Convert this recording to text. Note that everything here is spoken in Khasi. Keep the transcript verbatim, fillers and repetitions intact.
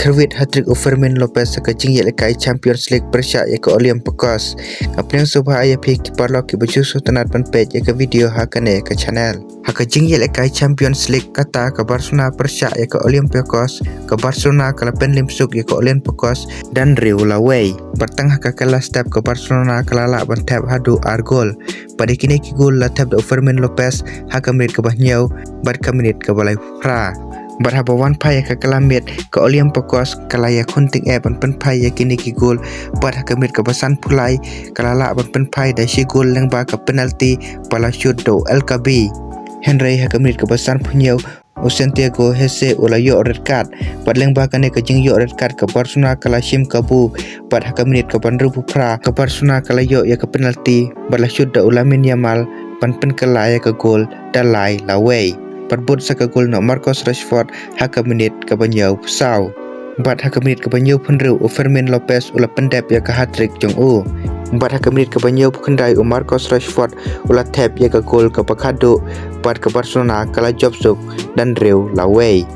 Hynriew hat-trick u Fermin Lopez ha ka jingïalehkai Champions League pyrshah ïa ka Olympiacos. Nga pdiang sngewbha ïa phi ki paralok kiba ju sngewtynnat ban peit ïa ka video ha kane ka channel. Ha ka jingïalehkai Champions League kata ka Barcelona pyrshah ïa ka Olympiacos, ka Barcelona ka la pynlip suk ïa ka Olympiacos da hynriew la wei. Bad tang ha ka kylla step ka Barcelona ka la lah ban thep haduh ar gol. Bad ïa kine ki gol la thep da u Fermin Lopez ha ka minit kaba hynñiew bad ka minit kaba laiphew phra. Bad haba wan phai ïa ka kylla miet ka Olympiacos ka la ïakhun tyngeh ban pynphai ïa kine ki gol. Bad ha ka minit kaba sanphew lai ka la lah ban pynphai da shi gol lyngba ka penalty ba la shoot da u El Kaabi. Hynrei ha ka minit kaba sanphew hynñiew u Santiago Hesse u la ïoh red card. Bad lyngba kane ka jingïoh red card ka Barcelona ka la shim kabu. Bad ha ka minit kaba hynriewphew phra ka Barcelona ka la ïoh ïa ka penalty bad la shoot da u Lamine Yamal ban pynkylla ïa ka gol da lai la wei. Bad bud sa ka gol na u Marcus Rashford ha ka minit kaba hynñiewphew saw. Bad ha ka minit kaba hynñiewphew hynriew u Fermin Lopez u la pyndep ïa ka hat-trick jong u. Bad ha ka minit kaba hynñiewphew khyndai u Marcus Rashford u la thep ïa ka gol kaba khatduh bad ka Barcelona ka la jop suk da hynriew la wei.